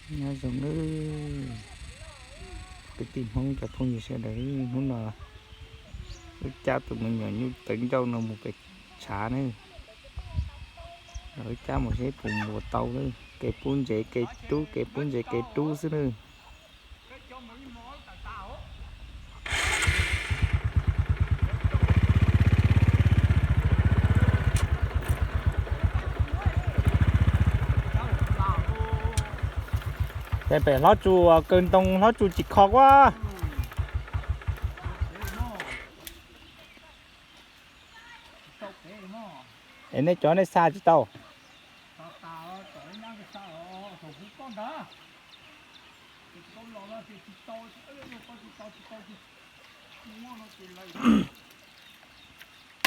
Nyob zoo nawb kwv tij Hmoob cov phooj ywg sawv daws, hnub no wb cab tus me nyuam nyuj tawv ncauj no mus pem tshav nawb. Wb cab mus seb puas mus tau nawb. Kev pub ntsev kev rub, kev pub ntsev kev rub xwb nawb. Pem hlob tsu kaw ntoo hlob tsu tsis kho kuab. Es nej cov nej xa tsis tau.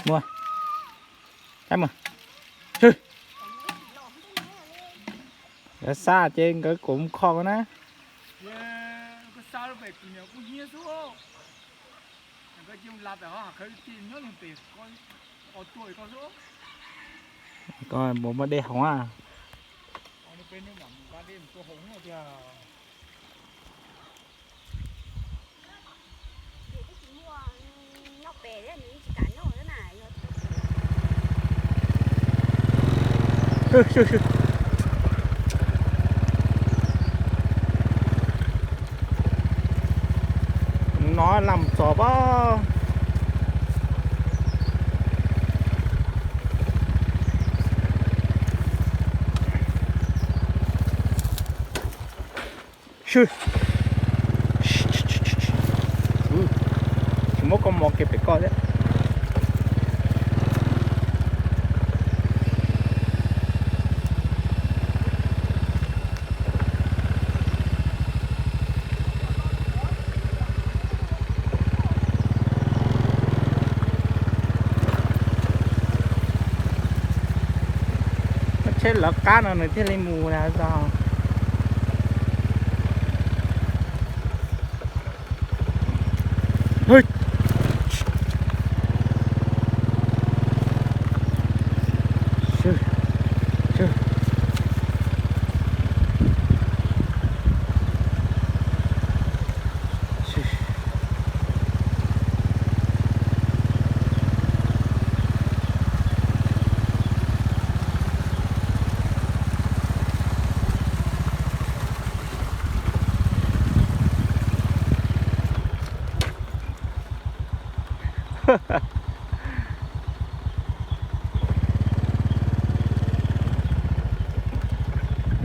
Muaj, cab mus. Yog xa ces nkawd kuj mus kho na. Koj mus muab dej haus a. Mus no lam txog pab. Tsis muab koj mos kiag pem koj thiab. Tsheb lawv qab no nws thiaj li mus na.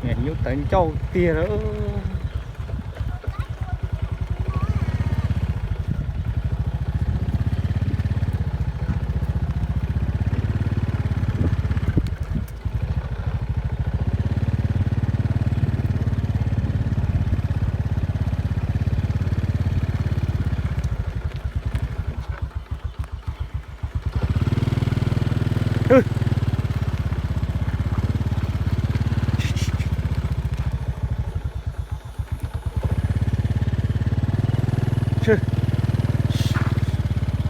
Niam nyuj tawv ncauj tiag lawm.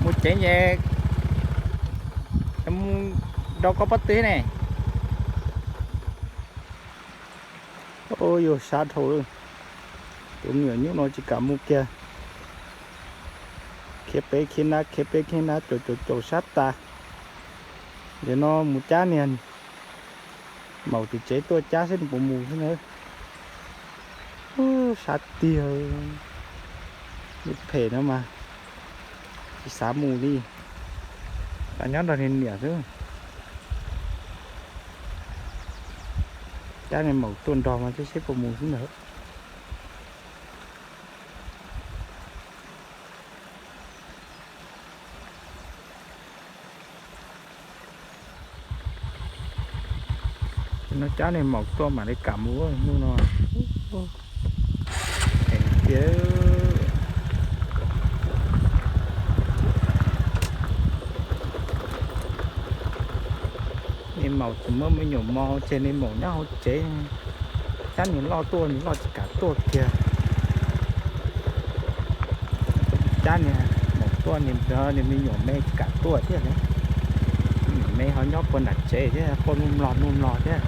Mus tsev ces mus rau koj pob tw ne. Ua yus sab dhau lawm. Tus me nyuam nyuj no tsis kam mus kiag. Khiav peb khiav nab, khiav peb khiav nab, caum caum caum sab tas. Yog no mus cab niag maum tim tsev tuaj cab seb nws puas mus xwb na. Sab tiag, phem no mas tsis xav mus li. Nyob nrog niag niam xwb. Cab niag maum tuaj nrog mas thiaj seb puas mus xwb ntag. No cab niag maum tuaj mam li kam mus hnub no. Tiag. Niag maum tseem muab me nyuam mos tseg, niag maum nyob hauv tsev. Cab niag loj tuaj, niag loj tsis kam tuaj kiag. Cab niag maum tuaj, niag me nyuam me tsis kam tuaj thiab. Me ho nyob puag nram tsev thiab, quaj nuj mlog nuj mlog thiab.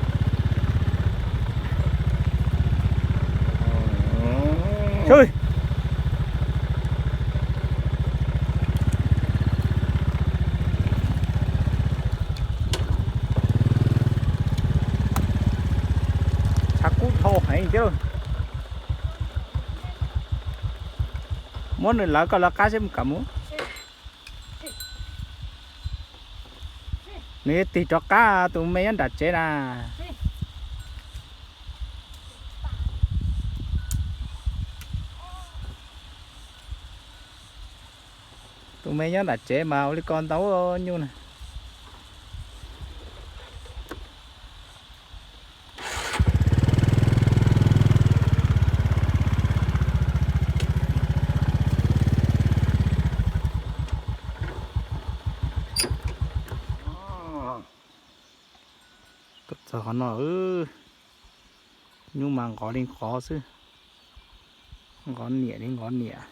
Ui, tshav kub dhau heev thiab. Muab nws lawv koj lawv qab seb mus kam mus. Nws tig rov qab, tus me nyob nram tsev na. Tus me nyob nram tsev mas ua li ko ntau nyuj na. Tuaj txog qhov no, nyuj mas nqov li nqov xwb, nqov niam li nqov niam.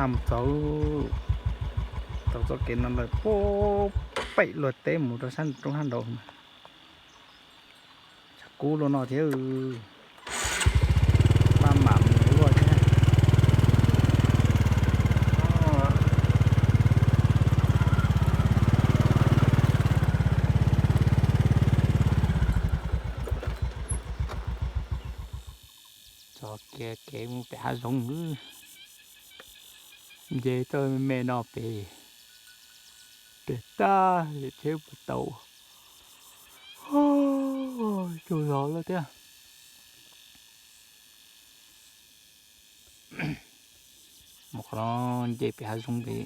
Laj mus txog, tau txoj kev no lawm puag pem luag teb mus rau sab roob sab nraud. Tshav kub luaj no thiab, paj mam mus luaj thiab. Txog kiag kev mus pem hav zoov, nce toj me me no pem, pem tag tsheb puas tau. Tsaug zog lawm thiab. Mus qhov no nce pem hav zoov pem.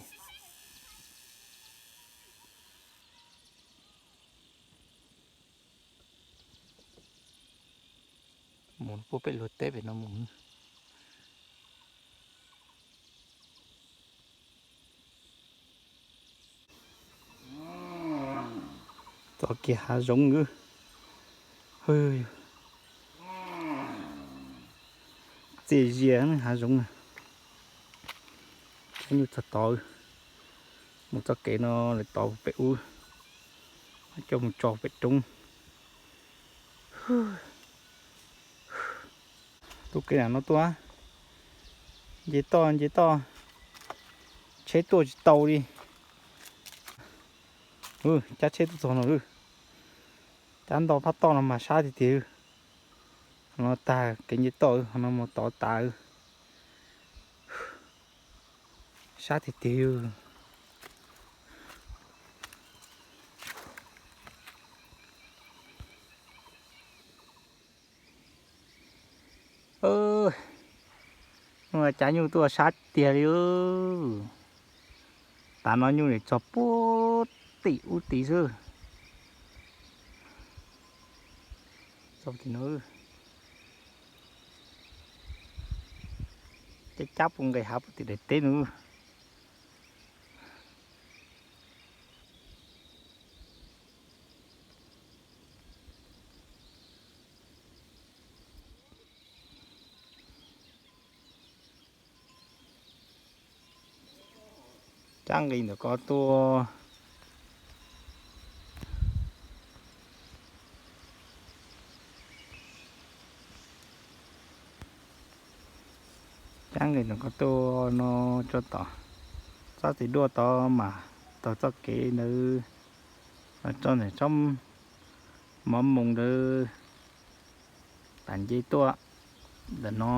Mus puag pem luag teb pem no mus. Txog kiag hav zoov, txias zias hav zoov na. Cab nyuj txog tod, mus txoj kev no lawm tod pem ub, coj mus tso pem roob. Tus kev nram no tuaj, nce toj nce toj, tsheb tuaj tsis tau li. Cab tsheb tuaj txog no, cab nto phab toj no mas sab tiag tiag. Qhov no tag kev nce toj, qhov no mus tod tas. Sab tiag tiag. Cab nyuj tuaj sab tiag li. Tav no nyuj nim txog puag tim ub tid xwb. Txog tim no, cab cab puag nqis hav puag tim daim teb no. Cab nqis ntawm ko tuaj. Cab nqis ntawm ko tuaj no tso tom tsob txiv duaj tod mas taug txoj kev ntawd los txog ntawm tsob mov moos ntawd. Tam nce tuaj ntawm no,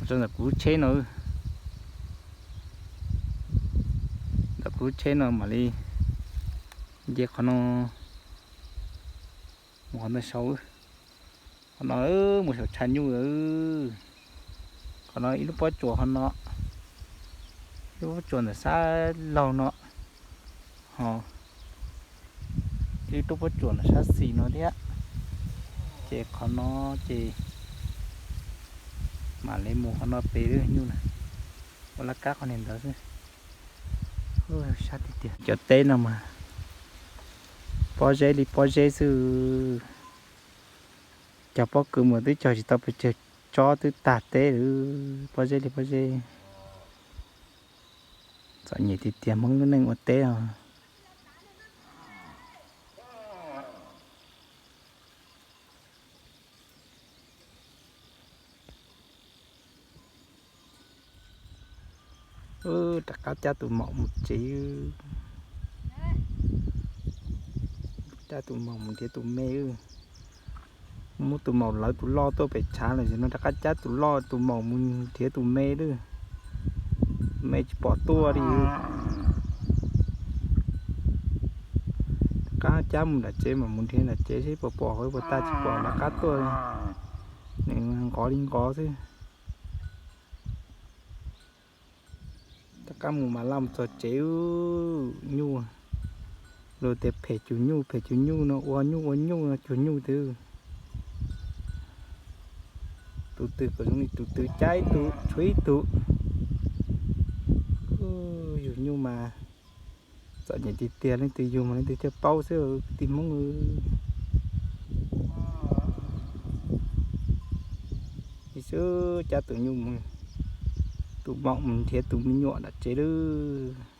txog ntawm kuv lub tsheb no, ntawm kuv lub tsheb no mam li Nce qhov no mus qhov ntawd saud, qhov no mus saum tshav nyuj. Qhov no ib lub pob tsuas, qhov no ib lub pob tsuas ntawm sab laug no, ho ib lub pob tsuas ntawm sab xis no thiab. Ces qhov no ces mam li mus qhov no pem lub nyuj na, ua laj kab qhov niag ntawd xwb. Sab tiag tiag. Cov teb no mas pob zeb li pob zeb xwb. Cog pob kws mus twb cog tsis tau pes tsawg tsob twb tag teb lawm. Pob zeb li pob zeb. Txom nyem tiag tiag Hmoob lub neej ua teb os. Rov qab cab tus maum mus tsev. Cab tus maum mus nrhiav tus me. Muab tus maum lawv tus loj tuaj pem tshav lawm, no rov qab cab tus loj tus maum mus nrhiav tus me lawm. Me tsis pom tuaj li. Rov qab cab mus nram tsev mas mus nrhiav nram tsev seb puas pom, puas tag tsis pom rov qab tuaj. Nws nqov li nqov xwb. Rov qab mus mas laj mus txog tsev. Nyuj, luag tias phem cuag nyuj, phem cuag nyuj no, ua nyuj ua nyuj no cuag nyuj twg. Tus twg kom zoo li tus twg, cab ib tug tshuav ib tug. Yug nyuj mas txom nyem tiag tiag, leej twg yug mas leej twg thiaj paub xwb kwv tij Hmoob. Ib xwb cab tus nyuj, tus maum mus nrhiav tus me nyuam nram tsev lawm.